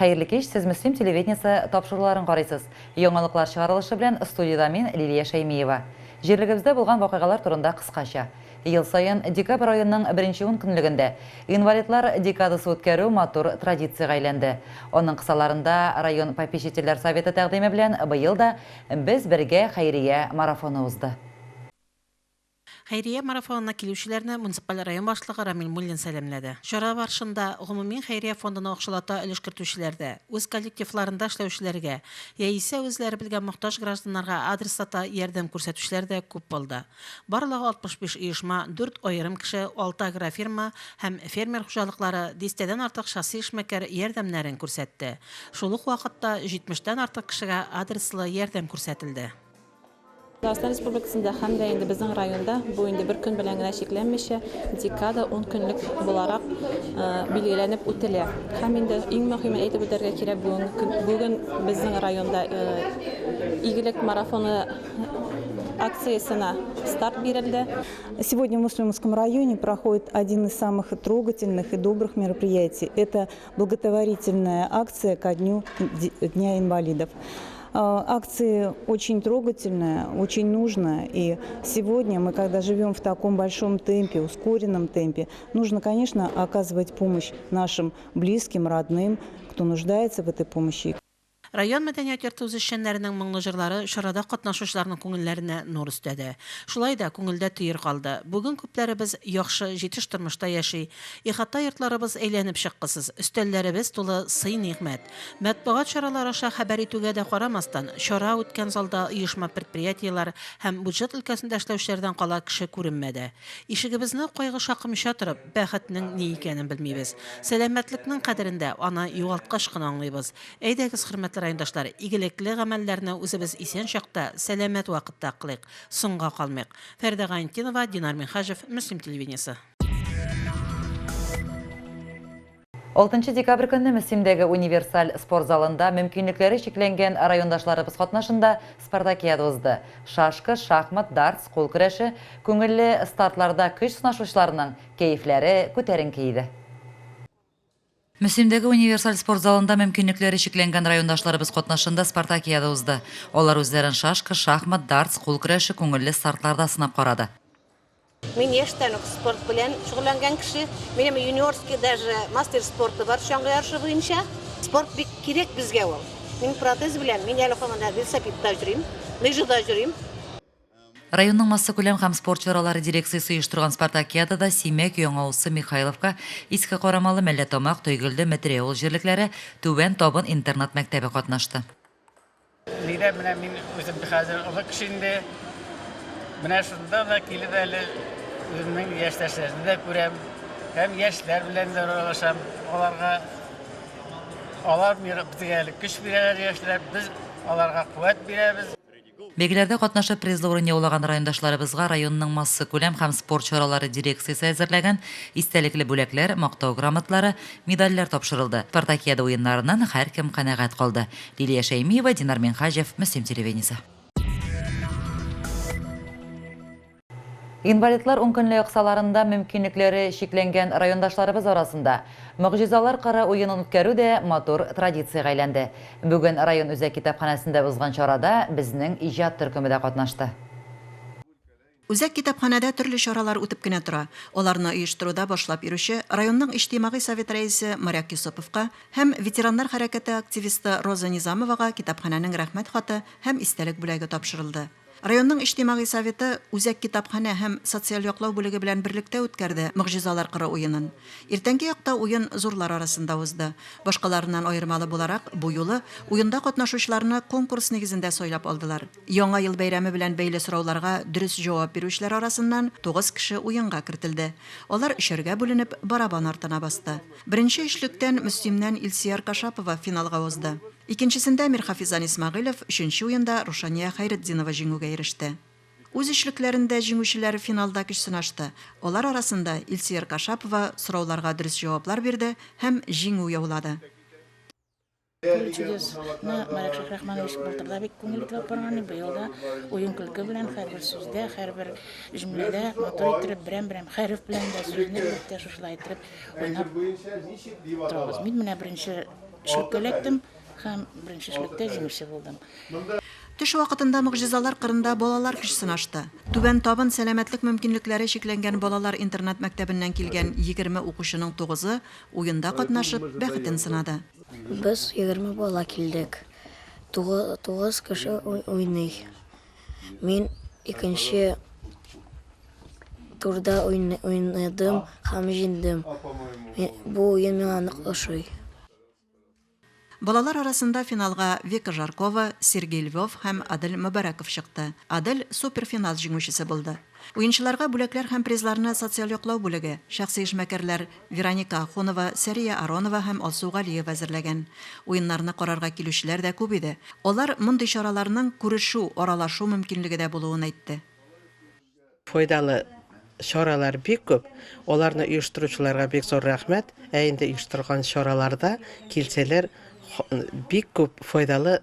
Хәерле кич, сез Мөслим телевидениесе тапшыруларын карыйсыз. Яңалыклар чыгарылышы белән студиядә мин, Лилия Шәймиева. Җирлегебездә булган вакыйгалар турында кыскача. Ел саен декабрь аеның беренче ункөнлегендә инвалидлар декадасы үткәрү матур традициягә әйләнде. Аның кысаларында район попечительләр советы тәкъдиме белән быел да Без бергә хәйрия марафоны узды. Хәйрия марафонына килүчеләрне муниципаль район башлыгы Рамил Муллин сәламләде. Чара барышында гомуми хәйрия фондына акчалата өлеш кертүчеләр дә, үз коллективларында эшләүчеләргә, яисә үзләре белгән мохтаҗ гражданнарга адреслата ярдәм күрсәтүчеләр дә күп булды. Барлыгы 65 оешма, дүрт аерым кеше, алты агрофирма һәм фермер хуҗалыклары, дистәдән артык шәхси эшмәкәр ярдәмнәрен күрсәтте. Шул ук вакытта 70 тән артык кешегә адреслы ярдәм күрсәтелде. Татарстан Республикасында һәм дә инде безнең районда бу инде бер көн белән генә чикләнмичә, декада, ун көнлек буларак билгеләнеп үтелә. Һәм инде иң мөһиме әйтеп үтәргә кирәк, бүген, бүген безнең районда Игелек марафоны акциясенә старт бирелде. Сегодня в Муслимовском районе проходит один из самых трогательных и добрых мероприятий. Это благотворительная акция ко дню Дня инвалидов. Акция очень трогательная, очень нужная. И сегодня мы, когда живем в таком большом темпе, ускоренном темпе, нужно, конечно, оказывать помощь нашим близким, родным, кто нуждается в этой помощи. Район мәдәният йорты үзешчәннәренең моңлы җырлары чарада катнашучыларның күңелләренә нур өстәде. Шулай да күңелдә төер калды. Бүген күпләребез яхшы, җитеш тормышта яши. Ихата йортларыбыз әйләнеп чыккысыз, өстәлләребез тулы сый-нигъмәт. Матбугат чаралары аша хәбәр итүгә дә карамастан, чара үткән залда оешма-предприятиеләр һәм бюджет өлкәсендә эшләүчеләрдән кала кеше күренмәде. Ишегебезне кайгы шакымыйча торып, бәхетнең ни икәнен белмибез. Сәламәтлекнең кадерен дә аны югалткач кына аңлыйбыз. Әйдәгез, хөрмәтле райондашлар, игелекле гамәлләрне үзебез исән чакта, сәламәт вакытта кылыйк, соңга калмыйк. Фәридә Гайнетдинова, Динар Минһаҗев, Мөслим телевидениесе. 6 декабрь көнне Мөслимдәге универсаль спорт залында мөмкинлекләре чикләнгән райондашларыбыз катнашында спартакиада узды. Шашка, шахмат, дартс, кул көрәше, күңелле стартларда көч сынашучыларның кәефләре күтәренке иде. Мөслимдәге универсаль спорт залында мөмкинлекләре чикләнгән райондашларыбыз катнашында спартакиада узды. Алар үзләрен шашка, шахмат, дартс, кул көрәше, күңелле стартларда сынап карады. Мин яшьтән үк спорт белән шөгыльләнгән кеше. Минем юниорский даже мастер спорты бар чаңгы ярышы буенча. Спорт бик кирәк безгә ул. Мин протез белән, мин әле һаман да велосипедта йөрим, лыжада йөрим. Районның массакүләм һәм спорт чаралары дирекциясе оештырган спартакиадада Симәк, Яңа Усы, Михайловка, Иске Карамалы, Мәлләтамак, Тойгелде, Метрәй авыл җирлекләре, Түбән Табын интернат мәктәбе катнашты. Нидә менә мин үзем хәзер олы кеше инде. Менә шунда да килеп әле үземнең яшьтәшләрне дә күрәм. Һәм яшьләр белән дә аралашам. Аларга алар безгә әле көч бирәләр яшьләр, без аларга куәт бирәбез. Бәйгеләрдә катнашып призлы урын яулаган райондашларыбызга районның массакүләм һәм спорт чаралары дирекциясе әзерләгән истәлекле бүләкләр, мактау грамотлары, медальләр тапшырылды. Спартакиада уеннарыннан һәркем канәгать калды. Лилия Шәймиева, Динар Минһаҗев, Мөслим телевидениесе. Инвалидлар ункөнлеге кысаларында мөмкинлекләре чикләнгән райондашларыбыз арасында Могҗизалар кыры уенын үткәрү дә матур традициягә әйләнде. Бүген район үзәк китапханәсендә узган чарада безнең иҗат төркеме дә катнашты. Үзәк китапханәдә төрле чаралар үтеп кенә тора. Аларны оештыруда башлап йөрүче районның Иҗтимагый совет рәисе Моряк Йосыповка һәм ветераннар хәрәкәте активисты Роза Низамовага китапханәнең Рәхмәт хаты һәм истәлек бүләге тапшырылды. Районның Иҗтимагый советы Үзәк китапханә һәм социаль яклау бүлеге белән берлектә үткәрде Могҗизалар кыры уенын. Иртәнге якта уен зурлар арасында узды. Башкаларыннан аермалы буларак, бу юлы уенда катнашучыларны конкурс нигезендә сайлап алдылар. Яңа ел бәйрәме белән бәйле сорауларга дөрес җавап бирүчеләр арасыннан тугыз кеше уенга кертелде. Алар өчәргә бүленеп, барабан артына басты. Беренче өчлектән Мөслимнән Илсөяр Кашапова финалга узды. Икенчесендә Мирхафизан Исмәгыйлев, өченче уенда Рушания Хәйретдинова җиңүгә иреште. Үз өчлекләрендә җиңүчеләр финалда көч сынашты. Алар арасында Илсөяр Кашапова сорауларга дөрес җаваплар бирде һәм җиңү яулады. Поле чудес ны Марек Шәйхрахманович былтыр да бик күңел итеп алып барган иде, быел да уен-көлке белән һәрбер сүздә, һәрбер җөмләдә матур иттереп, берәм-берәм хәреф белән дә, сүзне белеп тә шушылай иттереп уйнап торабыз. Мин менә беренче. Өчлеккә эләктем һәм беренче өчлектә җиңүче булдым. Төш вакытында могҗизалар кырында балалар көч сынашты. Түбән Табын сәламәтлек мөмкинлекләре чикләнгән балалар интернат-мәктәбеннән килгән 20 укучының тугызы уенда катнашып, бәхетен сынады. Без 20 бала килдек. Тугыз кеше уйный. Мин икенче турда уйныдым һәм җиңдем. Бу уен миңа нык ошый. Балалар арасында финалга Вика Жаркова, Сергей Львов һәм Адель Мөбарәков чыкты. Адель суперфинал җиңүчесе булды. Уенчыларга бүләкләр һәм призларны социаль яклау бүлеге, шәхси эшмәкәрләр Вероника Ахунова, Сәрия Аронова һәм Алсу Галиева әзерләгән. Уеннарны карарга килүчеләр дә күп иде. Алар мондый чараларның күрешү, аралашу мөмкинлеге дә булуын әйтте. Файдалы чаралар бик күп. Аларны оештыручыларга бик зур рәхмәт. Ә инде оештырган чараларда килсәләр, бик күп файдалы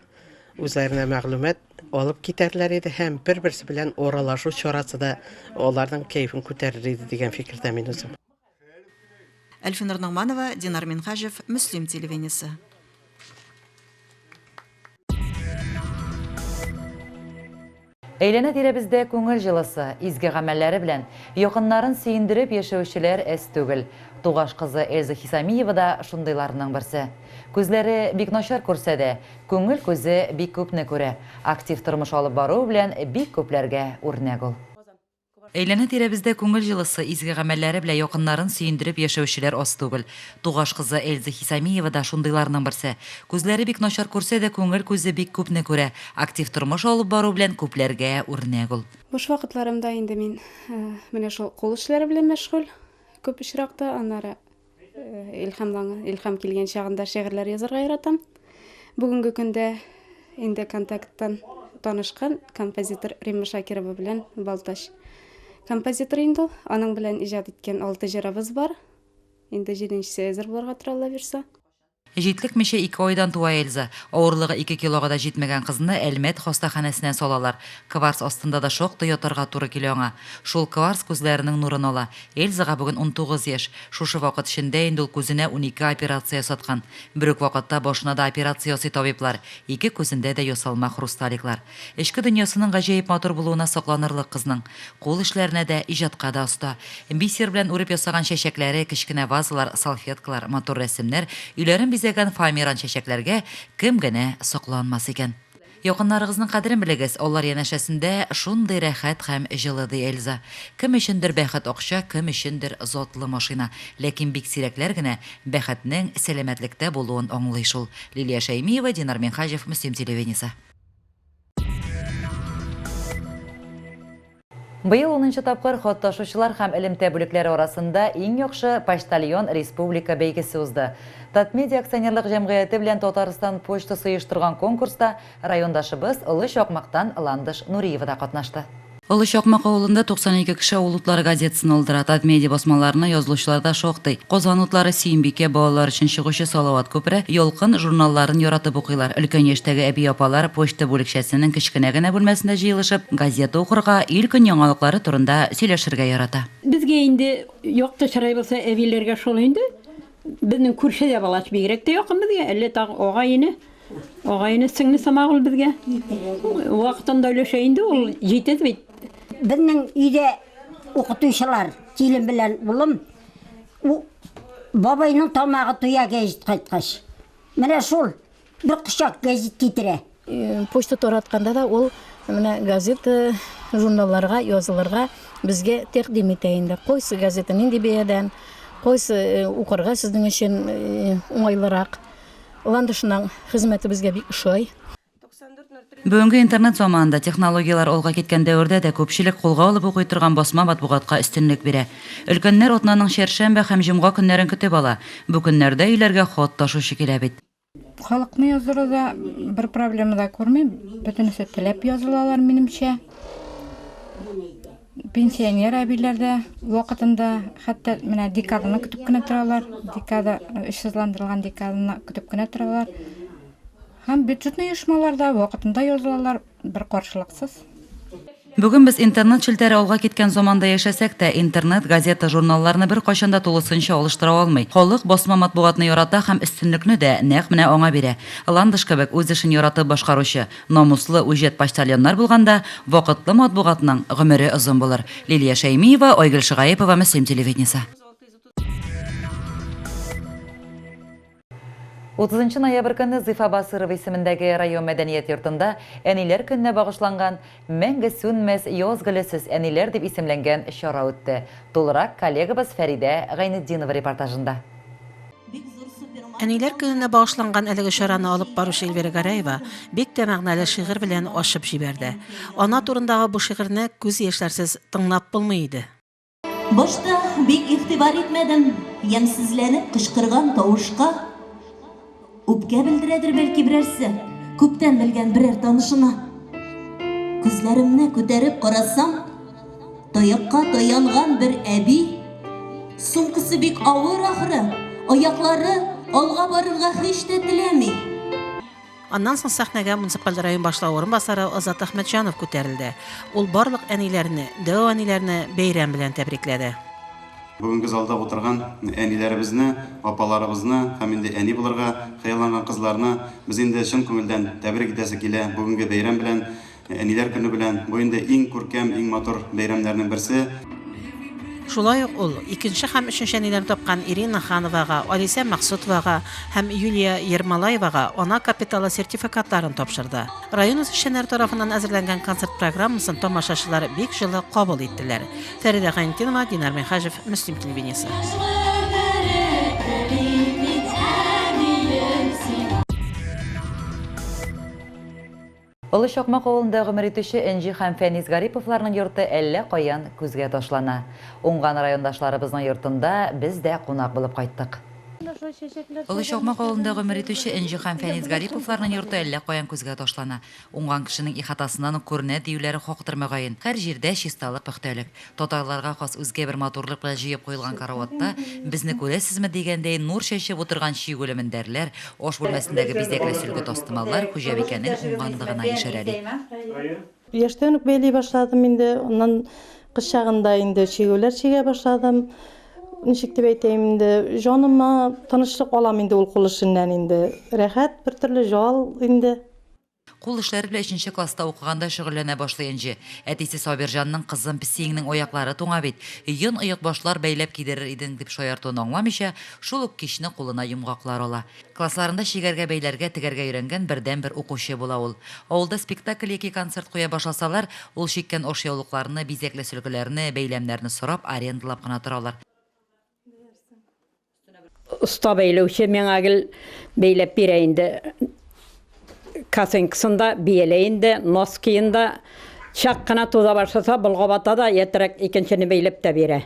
үзләренә мәгълүмат алып китәрләр иде һәм бер-берсе белән аралашу чарасы да аларның кәефен күтәрер иде дигән фикердә мин үзем. Әлфинур Ногманова, Динар Минһаҗев, Мөслим телевидениесе. Әйләнә-тирәбездә күңел җылысы, изге гамәлләре белән якыннарын сөендереп яшәүчеләр әз түгел. Тугаш кызы Эльза Хисамиева да шундыйларның берсе. Күзләре бик начар күрсә дә, күңел күзе бик күпне күрә. Актив тормыш алып баруы белән бик күпләргә үрнәк ул. Әйләнә-тирәбездә күңел җылысы, изге гамәлләре белән якыннарын сөендереп яшәүчеләр аз түгел. Тугаш кызы Эльза Хисамиева да шундыйларның берсе. Күзләре бик начар күрсә дә, күңел күзе бик күпне күрә. Актив тормыш алып бару белән күпләргә үрнәк ул. Буш вакытларымда инде мин менә шул кул эшләре белән мәшгуль күп очракта. Аннары Илһамланган, илһам килгән чагында шигырьләр язарга яратам. Бүгенге көндә инде контакттан танышкан композитор Римма Шакирова белән Балтач композитор инде ул. Аның белән иҗат иткән алты җырыбыз бар. Инде җиденчесе әзер булырга тора, Алла бирса. Җитлекмичә ике айдан туа Эльза. Авырлыгы ике килога да җитмәгән кызны Әлмәт хастаханәсенә салалар. Кварц астында да шактый ятарга туры килә аңа. Шул кварц күзләренең нурын ала. Эльзага бүген 19 яшь. Шушы вакыт эчендә инде ул күзенә 12 операция ясаткан. Бер үк вакытта башына да операция ясый табиблар. Ике күзендә дә ясалма хрусталиклар. Эчке дөньясының гаҗәеп матур булуына сокланырлык кызның. Кул эшләренә дә, иҗатка да оста. Бисер белән үреп ясаган чәчәкләре, кечкенә вазалар, салфеткалар, матур рәсемнәр, өйләрен бизәгән фоамиран чәчәкләргә кем генә сокланмас икән. Якыннарыгызның кадерен белегез, алар янәшәсендә шундый рәхәт һәм җылы, ди Эльза. Кем өчендер бәхет акча, кем өчендер затлы машина. Ләкин бик сирәкләр генә бәхетнең сәламәтлектә булуын аңлый шул. Лилия Шәймиева, Динар Минһаҗев, Мөслим телевидениесе. Быел унынчы тапкыр хат ташучылар һәм элемтә бүлекләре арасында иң яхшы почтальон республика бәйгесе узды. Татмедиа акционерлык җәмгыяте белән Татарстан почтасы оештырган конкурста райондашыбыз Олы Чакмактан Ландыш Нуриева да катнашты. Олы Чакмак авылында 92 кеше Авыл утлары газетасын алдыра. Татмедиа басмаларына язылучылар да шактый. Казан утлары, Сөембикә, балалар өчен чыгучы Салават күпере, Ялкын журналларын яратып укыйлар. Өлкән яшьтәге әби-апалар почта бүлекчәсенең кечкенә генә бүлмәсендә җыелышып, газета укырга, ил-көн яңалыклары турында сөйләшергә ярата. Безгә инде якты чырай булса, әбиләргә шул инде. Безнең күрше дә балач бигрәк тә якын безгә, әллә тагы агай-эне. Агай-эне сеңле сымак ул безгә. Вакытында өләшә инде ул, җитез бит. Безнең өйдә укытучылар, килен белән улым, бабайның тамагы туя гәҗит кайткач. Менә шул бер кочак гәҗит китерә. Почта таратканда да ул менә газета, журналларга язылырга безгә тәкъдим итә инде. Кайсы газета нинди бәядән, кайсы укырга сезнең өчен уңайлырак. Ландышның хезмәте безгә бик ошый. Бүгенге интернет заманында, технологияләр алга киткән дәвердә дә күпчелек кулга алып укый торган басма матбугатка өстенлек бирә. Өлкәннәр атнаның чәршәмбе һәм җомга көннәрен көтеп ала. Бу көннәрдә өйләргә хат ташучы килә бит. Халыкны яздыруда бер проблема да күрмим. Бөтенесе теләп язылалар, минемчә. Пенсионер әбиләр дә вакытында, хәтта менә декаданы көтеп кенә торалар. Декада, эшсезләндерелгән декаданы көтеп кенә торалар. Һәм бюджетный оешмалар да вакытында язылалар, бер каршылыксыз. Бүген без интернет челтәре алга киткән заманда яшәсәк тә, интернет газета, журналларны беркайчан да тулысынча алыштыра алмый. Халык басма матбугатны ярата һәм өстенлекне дә нәкъ менә аңа бирә. Ландыш кебек үз эшен яратып башкаручы, намуслы, үҗәт почтальоннар булганда, вакытлы матбугатның гомере озын булыр. Лилия Шәймиева, Айгөл Шыгаепова, Мөслим телевидениесе. 30 ноябрь көнне Зифа Басырова исемендәге район мәдәният йортында Әниләр көненә багышланган Мәңге сүнмәс яз гөле сез, әниләр дип исемләнгән чара үтте. Тулырак коллегабыз Фәридә Гайнетдинова репортажында. Әниләр көненә багышланган әлеге чараны алып баручы Эльвира Гәрәева бик тә мәгънәле шигырь белән ачып җибәрде. Ана турындагы бу шигырьне күз яшьләрсез тыңлап булмый иде. Башта бик игътибар итмәдем, ямьсезләнеп кычкырган тавышка. Үпкә белдерәдер бәлки берәрсе, күптән белгән берәр танышына. Күзләремне күтәреп карасам, таякка таянган бер әби. Сумкасы бик авыр ахры, аяклары алга барырга һич тә теләми. Аннан соң сәхнәгә муниципаль район башлыгы урынбасары Азат Әхмәтҗанов күтәрелде. Ул барлык әниләрне, дәү әниләрне бәйрәм белән тәбрикләде. Бүгенге залда утырган әниләребезне, апаларыбызны һәм инде әни булырга хыялланган кызларны без инде чын күңелдән тәбрик итәсе килә бүгенге бәйрәм белән. Әниләр көне белән, бу инде иң күркәм, иң матур бәйрәмнәрнең берсе. Шулай ук ул икенче һәм өченче әниләрен тапкан Ирина Хановага, Алисә Мәкъсутовага һәм Юлия Ермолаевага ана капиталы сертификатларын тапшырды. Район үзешчәннәре тарафыннан әзерләнгән концерт программасын тамашачылар бик җылы кабул иттеләр. Фәридә Гайнетдинова, Динар Минһаҗев, Мөслим телевидениесе. Олы Чакмак авылында гомер итүче Энҗе һәм Фәнис Гариповларның йорты әллә каян күзгә ташлана. Уңган райондашларыбызның йортында без дә кунак булып кайттык. Олы Чакмак авылында гомер итүче Энҗе һәм Фәнис Гариповларның йорты әллә каян күзгә ташлана. Уңган кешенең ихатасыннан ук күренә диюләре хактыр мөгаен. Һәр җирдә чисталык, пөхтәлек. Татарларга хас үзгә бер матурлык белән җыеп куелган караватта, безне күрәсезме дигәндәй, нур чәчеп утырган чигүле мендәрләр, аш бүлмәсендәге бизәкле сөлге-тастымаллар хуҗабикәнең уңганлыгына ишарәли. Яшьтән үк бәйли башладым инде, аннан кыз чагында инде чигүләр чигә башладым. Ничек дип әйтәем инде, җаныма тынычлык алам инде ул кул эшеннән инде. Рәхәт, бер төрле җал инде. Кул эшләре белән өченче класста укыганда шөгыльләнә башлый Энҗе. Әтисе Сабирҗанның, Кызым, песиеңнең аяклары туңа бит, йон оекбашлар бәйләп кидерер идең, дип шаяртуын аңламыйча, шул ук кичне кулына йомгаклар ала. Классларында чигәргә, бәйләргә, тегәргә өйрәнгән бердәнбер укучы була ул. Авылда спектакль яки концерт куя башласалар, ул чиккән ашъяулыкларны, бизәкле сөлгеләрне, бәйләмнәрне сорап, арендалап кына торалар. Оста бәйләүче миңа гел бәйләп бирә инде. Косынкасын да, бияләен дә, носкиен да. Чак кына туза башласа, болгап ата да, ятырак икенчене бәйләп тә бирә.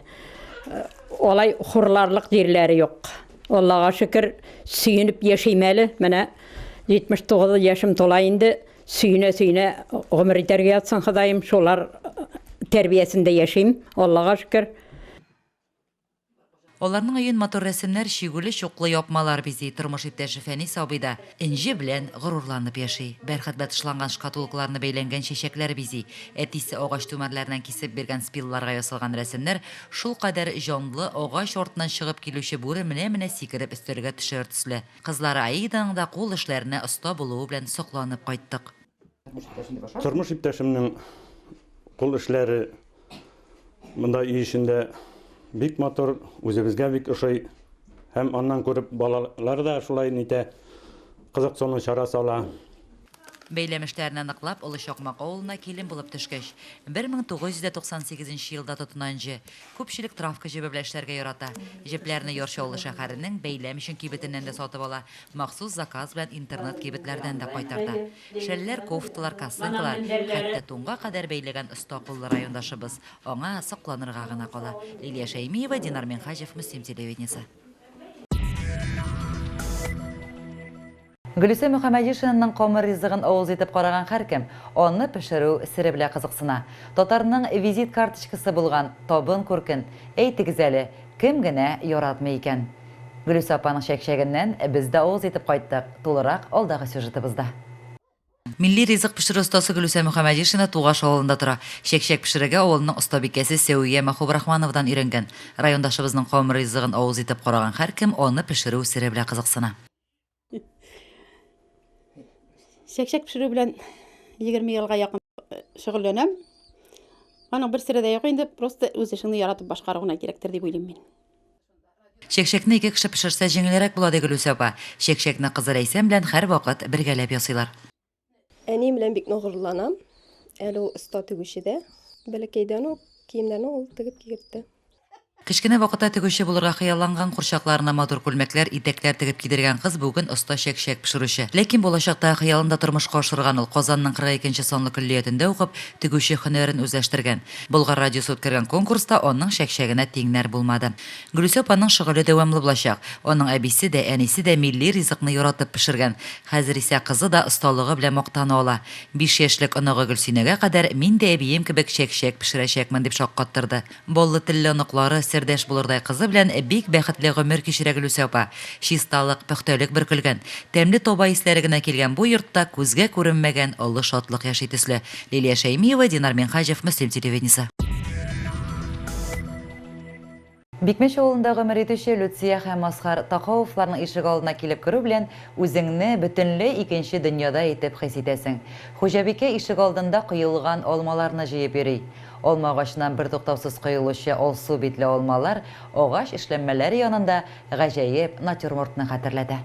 Алай хурларлык җирләре юк. Аллага шөкер, сөенеп яшим әле. Менә 79 яшем тула инде. Сөенә-сөенә гомер итәргә язсын Ходаем. Шулар тәрбиясендә яшим, Аллага шөкер. Аларның өен матур рәсемнәр, чигүле чуклы япмалар бизи. Тормыш иптәше Фәнис абый да Энҗе белән горурланып яши. Бәрхет белән тышланган шкатулкаларны бәйләнгән чәчәкләр бизи. Әтисе агач түмәрләреннән кисеп биргән спилларга ясалган рәсемнәр шулкадәр җанлы, агач артыннан чыгып килүче бүре менә-менә сикереп өстәлгә төшәр төсле. Кызлары Аиданың да кул эшләренә оста булуы белән сокланып кайттык. Тормыш иптәшемнең кул эшләре Монда өй эчендә бик матур, үзебезгә бик ошый. Һәм аннан күреп балалар да шулай нитә, кызыксыну чарасы ала. Бәйләм эшләренә ныклап Олы Чакмак авылына килен булып төшкәч, 1998 нче елда тотына Энҗе. Күпчелек травка җебе белән эшләргә ярата. Җепләрне Яр Чаллы шәһәренең бәйләм өчен кибетеннән дә сатып ала, махсус заказ белән интернет кибетләрдән дә кайтарта. Шәлләр, кофталар, косынкалар, хәтта тунга кадәр бәйләгән оста куллы райондашыбыз. Аңа сокланырга гына кала. Лилия Шәймиева, Динар Минһаҗев, Мөслим телевидениесе. Гөлүсә Мөхәммәдишинаның камыр ризыгын авыз итеп караган һәркем аны пешерү сере белән кызыксына. Татарның визит карточкасы булган табын күркен, әйтегез әле, кем генә яратмый икән? Гөлүсә апаның чәкчәгеннән без дә авыз итеп кайттык, тулырак алдагы сюжетыбызда. Милли ризык пешерү остасы Гөлүсә Мөхәммәдишина Тугаш авылында тора. Чәкчәк пешерергә авылның остабикәсе Сәвия Мәхубрахмановадан өйрәнгән. Райондашыбызның камыр ризыгын авыз итеп караган һәркем аны пешерү сере белән кызыксына. Чәкчәк пешерү белән 20 елга якын шөгыльләнәм. Аның бер сере дә юк инде, просто үз эшеңне яратып башкару гына кирәктер дип уйлыйм мин. Чәкчәкне ике кеше пешерсә җиңелрәк була, ди Гөлүсә апа. Чәкчәкне кызы Ләйсән белән һәрвакыт бергәләп ясыйлар. Әнием белән бик нык горурланам. Әле ул оста тегүче дә. Бәләкәйдән үк киемнәрне ул тегеп кигертте. Кечкенә вакытта тегүче булырга хыялланган, курчакларына матур күлмәкләр, итәкләр тегеп кидергән кыз бүген оста чәкчәк пешерүче. Ләкин балачактагы хыялын да тормышка ашырган ул, Казанның 42 нче санлы көллиятендә укып, тегүче һөнәрен үзләштергән. Болгар радиосы үткәргән конкурста аның чәкчәгенә тиңнәр булмады. Гөлүсә апаның шөгыле дәвамлы булачак. Аның әбисе дә, әнисе дә милли ризыкны яратып пешергән. Хәзер исә кызы да осталыгы белән мактана ала. Биш яшьлек оныгы Гөлсинәгә кадәр мин дә әбием кебек чәкчәк пешерәчәкмен, дип шаккаттырды. Баллы телле оныклары, сердәш булырдай кызы белән бик бәхетле гомер кичерә Гөлүсә апа. Чисталык, пөхтәлек бөркелгән, тәмле таба исләре генә килгән бу йортта күзгә күренмәгән олы шатлык яши төсле. Лилия Шәймиева, Динар Минһаҗев, Мөслим телевидениесе. Бикмәч авылында гомер итүче Люция һәм Мазһар Такауовларның ишегалдына килеп керү белән үзеңне бөтенләй икенче дөньяда итеп хис итәсең. Хуҗабикә ишегалдында коелган алмаларны җыеп йөри. Алма агачыннан бертуктаусыз коелучы алсу битле алмалар агач эшләнмәләре янында гаҗәеп натюрмортны хәтерләтә.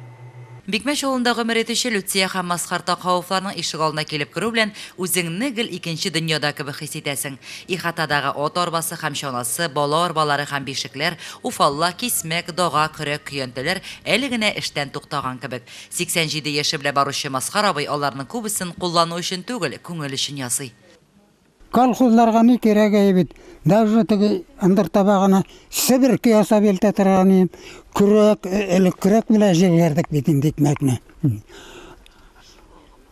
Бикмәч авылында гомер итүче Люция һәм Мазһар Такауовларның ишегалдына килеп керү белән үзеңне гел икенче дөньяда кебек хис итәсең. Ихатадагы ат арбасы һәм чанасы, бала арбалары һәм бишекләр, уфалла, кисмәк, дага, көрәк, көянтәләр әле генә эштән туктаган кебек. 87 яше белән баручы Мазһар абый аларның күбесен куллану өчен түгел, күңел өчен ясый. Колхозларга ни кирәк әй бит. Даже теге ындыр табагына себерке ясап илтә торган идем. Көрәк, э, элек көрәк белән җилгәрдек бит инде икмәкне.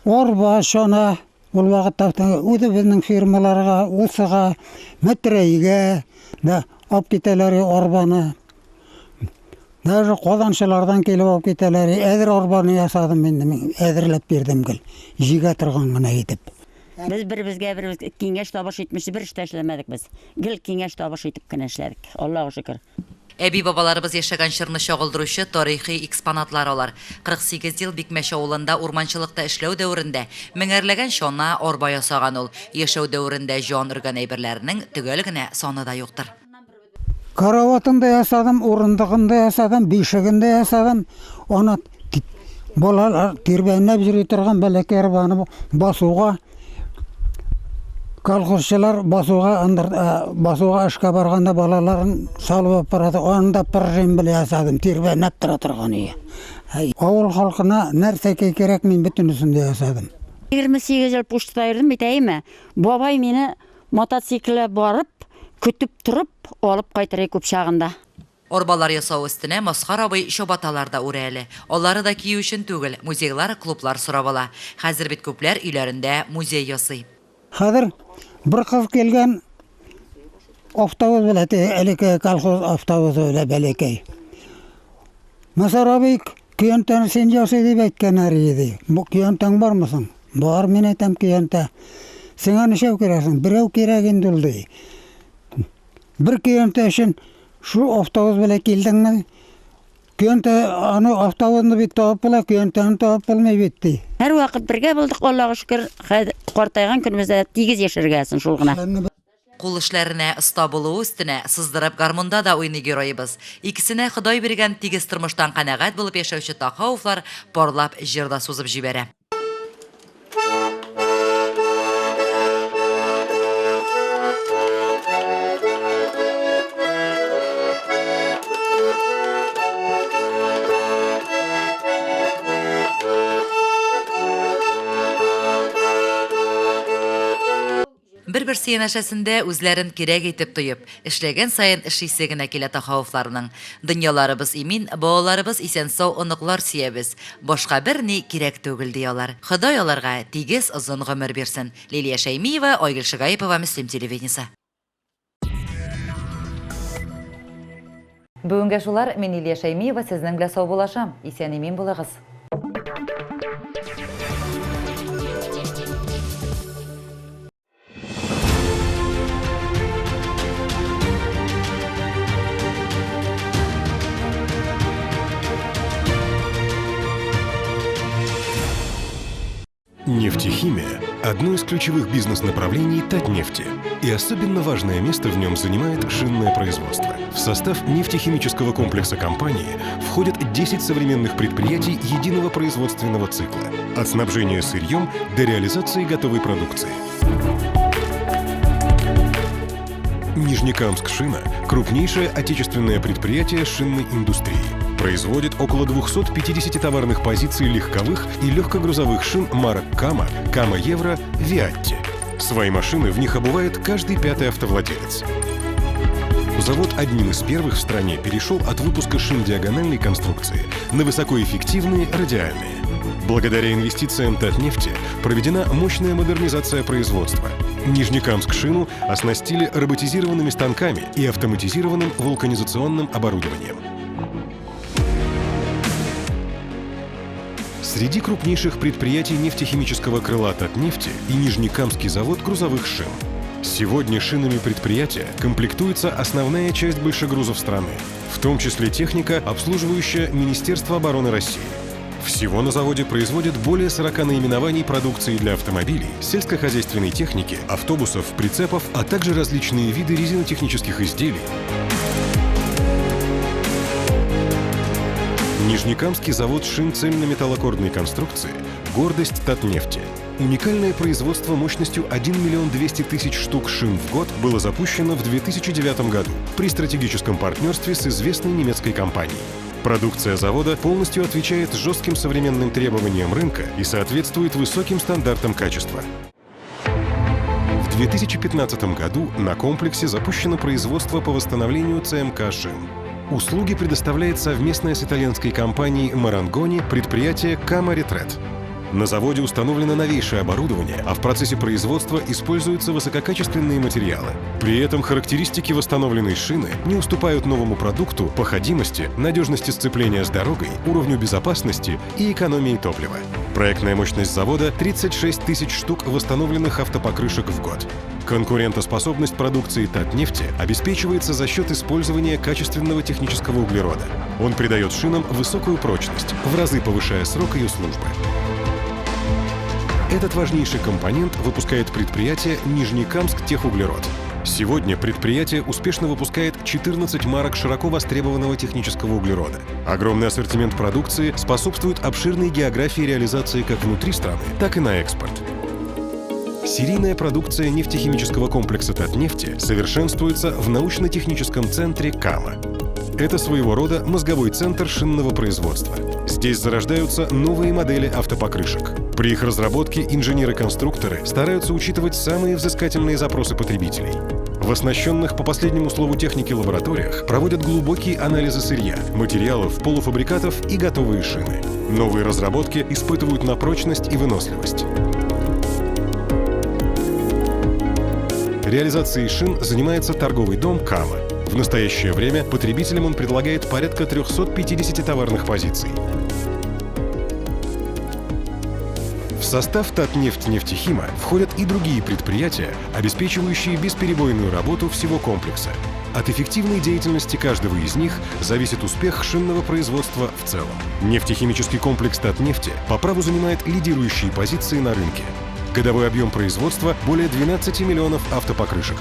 Арба, чана, ул вакытта үзебезнең фирмаларга, Усыга, Метрәйгә да алып китәләр арбаны. Даже казанчылардан килеп алып китәләр. Әзер арбаны ясадым инде мин, әзерләп бирдем гел. Җигә торган гына итеп. Без беребезгә беребез киңәш табыш итмичә бер эш тә эшләмәдек без. Гел киңәш табыш итеп кенә эшләдек. Аллага шөкер. Әби-бабаларыбыз яшәгән чорны чагылдыручы тарихи экспонатлар алар. 48 ел Бикмәч авылында урманчылыкта эшләү дәверендә меңәрләгән чана, арба ясаган ул. Яшәү дәверендә җан өргән әйберләренең төгәл генә саны да юктыр. Караватын да ясадым, урындыгын да ясадым, бишеген дә ясадым. Аны балалар тирбәнләп йөри торган бәләкәй арбаны басуга колхозчылар басуга андыр, басуга эшкә барганда балаларын салып алып барады. Аны да пружин белән ясадым, тирбәнләп тора торган ие. Авыл халкына нәрсәкәй кирәк, мин бөтенесен дә ясадым. 28 ел почтада йөрдем бит, әйеме? Бабай мине Мотоциклы барып, көтеп торып, алып кайтыр күп чагында. Арбалар ясау өстенә Мазһар абый чабаталар да үрә әле. Алары да кию өчен түгел, музейлар, клублар сорап ала. Хәзер бит күпләр өйләрендә музей ясый. Хәзер бер кыз килгән автобус белән, теге элекке колхоз автобусы белән бәләкәй. Мазһар абый, көянтәне син ясый дип әйткәннәр иде. Бу көянтәң бармы соң? Бар, мин әйтәм, көянтә. Сиңа ничәү кирәк соң? Берәү кирәк инде ул, ди. Бер көянтә өчен шул автобус белән килдеңме? Көянтә, аны автобусны бит табып була, көянтәне табып булмый бит, ди. Һәрвакыт бергә булдык, Аллага шөкер. Хәзер картайган көнебездә дә тигез яшәргә язсын шул гына. Кул эшләренә оста булуы өстенә, сыздырып гармунда да уйный героебыз. Икесенә Ходай биргән тигез тормыштан канәгать булып яшәүче Тахауовлар парлап җыр да сузып җибәрә. Бер-берсе янәшәсендә үзләрен кирәк итеп тоеп, эшләгән саен эшлисе генә килә Тахауовларның. Дөньяларыбыз имин, балаларыбыз исән-сау оныклар сөябез. Башка берни кирәк түгел, ди алар. Ходай аларга тигез озын гомер бирсен. Лилия Шәймиева, Айгөл Шигаипова, Мөслим телевидениесе. Бүгенгә шулар, мин Лилия Шәймиева сезнең белән саубуллашам. Исән-имин булыгыз. Одно из ключевых бизнес-направлений Татнефти. И особенно важное место в нем занимает шинное производство. В состав нефтехимического комплекса компании входят 10 современных предприятий единого производственного цикла. От снабжения сырьем до реализации готовой продукции. Нижнекамск-Шина – крупнейшее отечественное предприятие шинной индустрии. Производит около 250 товарных позиций легковых и легкогрузовых шин марок «Кама», «Кама Евро», «Виатти». Свои машины в них обувает каждый пятый автовладелец. Завод одним из первых в стране перешел от выпуска шин диагональной конструкции на высокоэффективные радиальные. Благодаря инвестициям Татнефти проведена мощная модернизация производства. Нижнекамск-Шину оснастили роботизированными станками и автоматизированным вулканизационным оборудованием. Среди крупнейших предприятий нефтехимического крыла Татнефти и Нижнекамский завод грузовых шин. Сегодня шинами предприятия комплектуется основная часть большегрузов страны, в том числе техника, обслуживающая Министерство обороны России. Всего на заводе производят более 40 наименований продукции для автомобилей, сельскохозяйственной техники, автобусов, прицепов, а также различные виды резинотехнических изделий. Нижнекамский завод шин цельнометаллокордной конструкции – гордость Татнефти. Уникальное производство мощностью 1 миллион 200 тысяч штук шин в год было запущено в 2009 году при стратегическом партнерстве с известной немецкой компанией. Продукция завода полностью отвечает жестким современным требованиям рынка и соответствует высоким стандартам качества. В 2015 году на комплексе запущено производство по восстановлению ЦМК шин. Услуги предоставляет совместное с итальянской компанией «Марангони» предприятие «Кама Ретрет». На заводе установлено новейшее оборудование, а в процессе производства используются высококачественные материалы. При этом характеристики восстановленной шины не уступают новому продукту по ходимости, надежности сцепления с дорогой, уровню безопасности и экономии топлива. Проектная мощность завода – 36 тысяч штук восстановленных автопокрышек в год. Конкурентоспособность продукции Татнефти обеспечивается за счет использования качественного технического углерода. Он придает шинам высокую прочность, в разы повышая срок ее службы. Этот важнейший компонент выпускает предприятие «Нижнекамск-Техуглерод». Сегодня предприятие успешно выпускает 14 марок широко востребованного технического углерода. Огромный ассортимент продукции способствует обширной географии реализации как внутри страны, так и на экспорт. Серийная продукция нефтехимического комплекса «Татнефти» совершенствуется в научно-техническом центре «Кама». Это своего рода мозговой центр шинного производства. Здесь зарождаются новые модели автопокрышек. При их разработке инженеры-конструкторы стараются учитывать самые взыскательные запросы потребителей. В оснащенных по последнему слову техники лабораториях проводят глубокие анализы сырья, материалов, полуфабрикатов и готовые шины. Новые разработки испытывают на прочность и выносливость. Реализацией шин занимается торговый дом «Кама». В настоящее время потребителям он предлагает порядка 350 товарных позиций. В состав «Татнефть-Нефтехима» входят и другие предприятия, обеспечивающие бесперебойную работу всего комплекса. От эффективной деятельности каждого из них зависит успех шинного производства в целом. Нефтехимический комплекс «Татнефти» по праву занимает лидирующие позиции на рынке. Годовой объем производства – более 12 миллионов автопокрышек.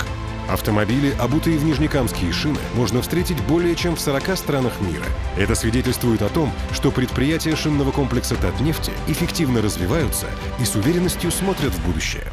Автомобили, обутые в нижнекамские шины, можно встретить более чем в 40 странах мира. Это свидетельствует о том, что предприятия шинного комплекса «Татнефти» эффективно развиваются и с уверенностью смотрят в будущее.